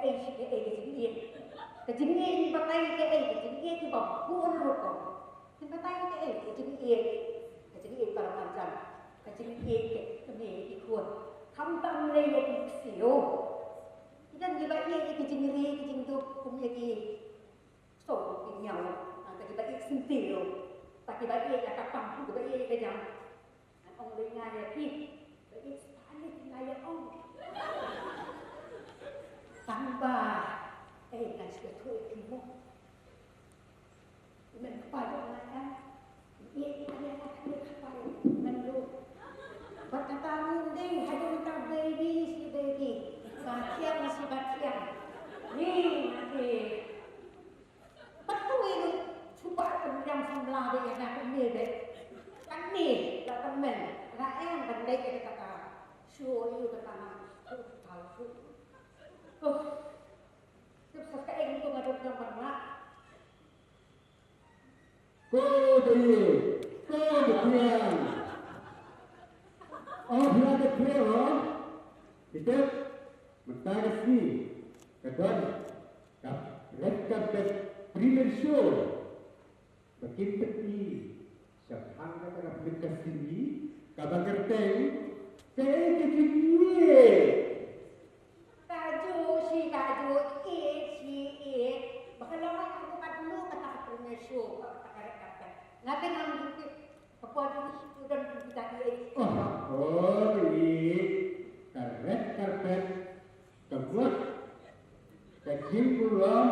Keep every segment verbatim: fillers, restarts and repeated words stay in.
Ei, shi kaei ka jingïeit? Ka jingïeit batai kaei? Ka jingïeit kiba bun rukom. Kin batai kaei ka jingïeit? Ka jingïeit para marjan, ka jingïeit ka kmie ki khun. Khamtam lei ïa ki ksiew. Ki don kiba ïeit ïa ki jingri ki jingduk kum ïa ki song ki miaw. Ka kiba ïeit syntiew. Ka kiba ïeit ïa ka pang, kiba ïeit ïa ka jam. Ngan ong lei nga ïa phi, ba ïeit spah lei nga ïa ong. Tang ba, eh, ngan shu ïathuh ïa phi mo. Men kpa jong nga kan. Ïeit ïa nga kan ïa kpa ïa ngan lu. Bad kata ngi dei haduh mynta baby shi baby. Ba thiang shi ba thiang. Ni, nanti. Bad kawei ruh, shu ba pynbiang samla beit ïa nga kumne beit. Kane la tymmen, nga em ban leit ïa kata ka show ïa kata ka show. Oh. Tip sa kaei ruh nga don jong ban mah. Ko dei, ko dei thiang. Oh, phi la dep thiang, oh. Phi tip, mynta ka sngi ka don ka red carpet premiere show. Ba kin pyni shaphang kata ka film Kashmir kaba kyrteng Kaei Ka Jingïeit. Kajuh shi kajuh, ïeit shi ïeit. Ba ka long ai ka buka dulu kata ka premiere show, kata ka red carpet. Nga te ngam jingtip. Ka por jong ki student ki ta ïeit. Oh, oh, ïeit. Ka red carpet. Ka buh ka jingburom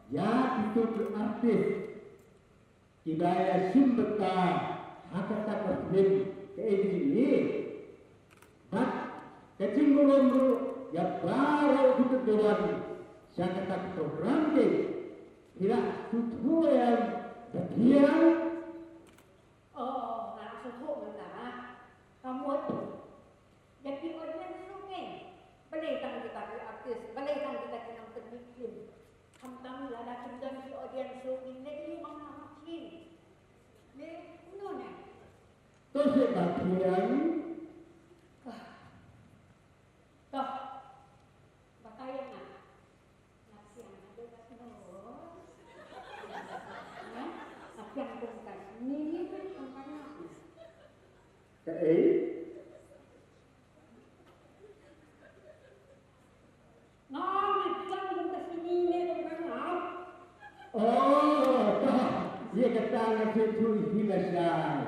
ïa kito ki artist kiba ïashim bynta ha kata ka film Kaei Ka Jingïeit. Bad ka jingburom ruh ïa baroh kito kiba wan sha kata ka program. Te phi la sngewthuh em ba thiang? Oh, nga la sngewthuh mynta. Ka mut. Ïa ki audience ruh kein. Balei tang kita ki artist, balei tang kita ki nongpynmih film. Khamtam lada kim don ki audience ruh ngin leit ïa u ma nga ma phi. Ne, kumno ne? To seh ba thiang. Ah. To. Batai ïa nga. Nga thiang haduh katno? Nga thiang kum ka sngi, kum ka nga. Kaei? Nga thiang kum ka sngi ne kum ka nga. Oh, ta. Ïa kata nga shu ïathuh ïa phi lashai.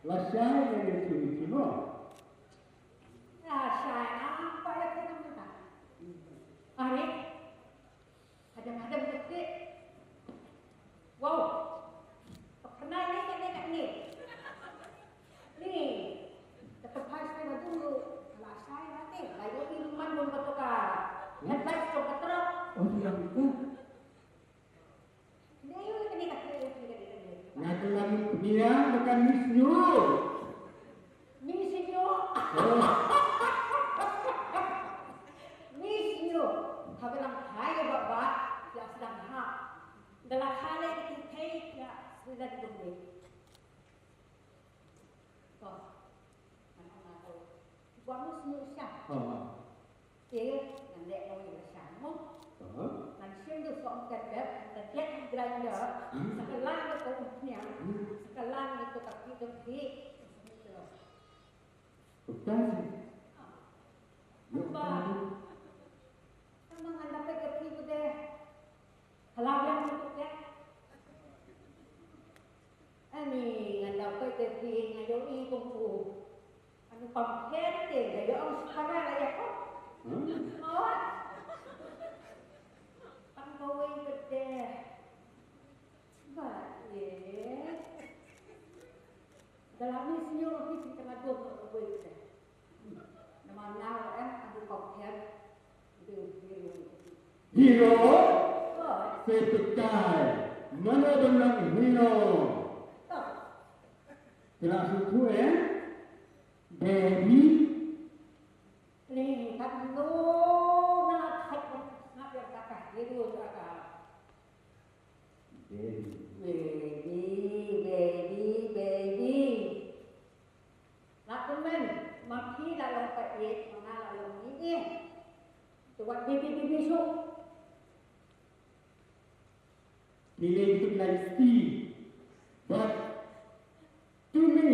Lashai nga ïathuh ïa phi mo. Lashai, ah, ba ïa phi nang mynta. Are. Hadam hadam ka klik. Wow. Ka pernah ni kat ni kat ni. Ni. Ka tempat saya dulu. Lashai nanti. Lalu ni rumah mun betul ka. Headlight tu betul. Oh, dia buka. Nga kylla pynïaid ba kan miss you. Miss you. Oh. Miss you. Haba dang hai ba ba ïa sdang ha. Da la khale ki thei ïa sdang dum ni. To. Ngan ong ha ko. Ba miss you sha. Oh. Te ngan leh kawei ka shan mo. Aha. Ngan shim da u sohmynken bad ngan da jet ha u grinder. Hmm. Sa kylla da ka umphniang. Hmm. Sa kylla da ka phi da phi. Kumta seh. Ah. Ïoh ba. Kumta seh. Tang ba ngan da peit da phi ba dei. Ka la biang shuh te. Ani ngan da peit te phi nga ïohi kum u. Ani pam phet te la ïoh ong shipara la ïa ko. Hmm? Oh. Tang kawei te te. Ba ye. Da la miss you phi te la dum kawei te. Namar nga ruh em, adu pom phet, adu hero. Hero? Hooid. Sa pynkai, mano ban long hero? Hooid. Phi la sngewthuh em? Baby. Pling katno nga la thait ban sngap ïa kata ka hero jong ka. Baby. Baby, baby, baby. La kmen, ma phi la long paid, ma nga la long ngi. Te wat baby baby shuh. Feeling to like Steve. But to me,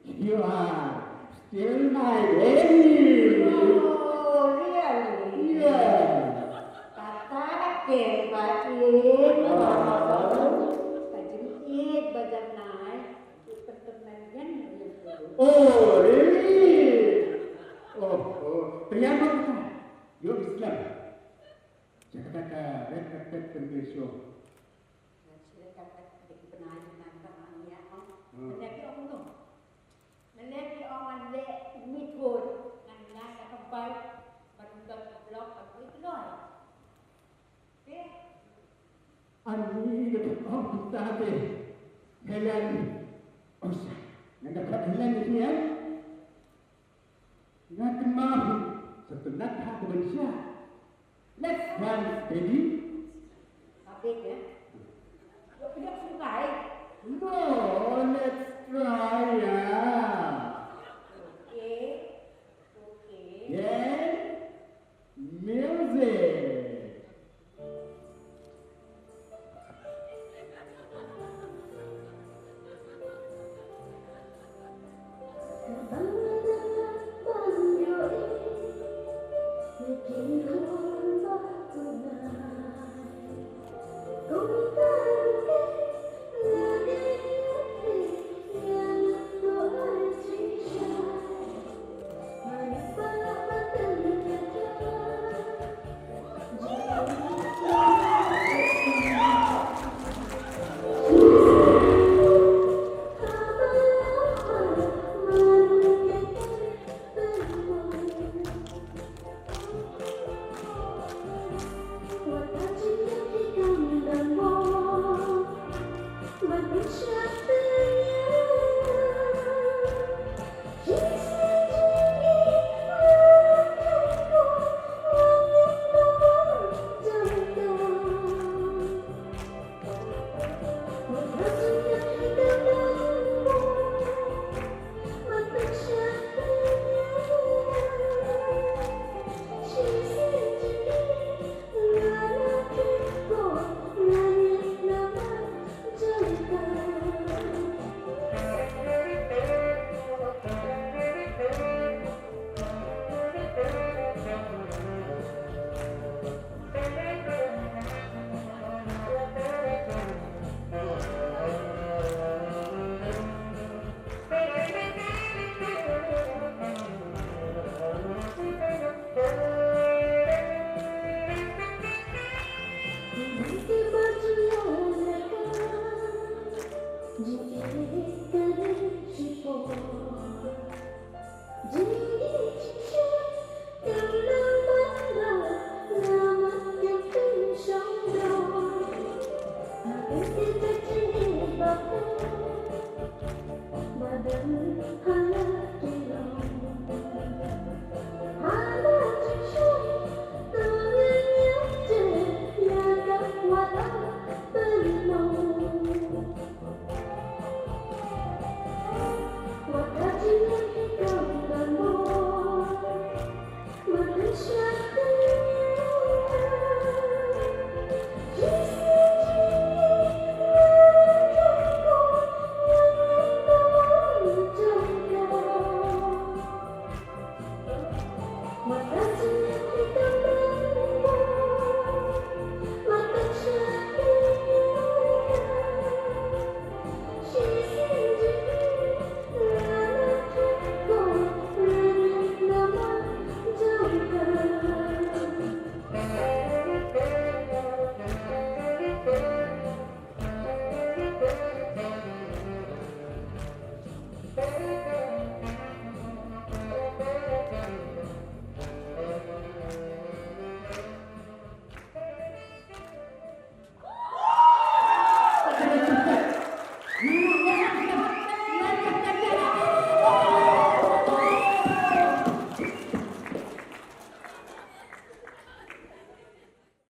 you are still my baby. Oh, really? Yeah. Kata ka ker ba ïeit. Ka jingïeit ba jan nai. Ki pyntynnat ïa ngi. Oh, really? Oh, oh. Triang ba kata. Yo Islam. Kata ka red carpet pynbeit show. Ngan shu leh kata ka dei bnai ngan kynmaw ïa ong. Hmm. Ngan leh ki ong no. Ngan leh ki ong ngan leh mithur ngan ngan ka kampai. Ban ka blok ka kui kloi. Te. Ani da ong kumta te. Helen. Osa. Ngan da khat Helen ni ya. Nga kynmaw hi, sa tynat ha ka ban sha. Let's dance, baby. Habis ya. Yo pynyak sungkai. No,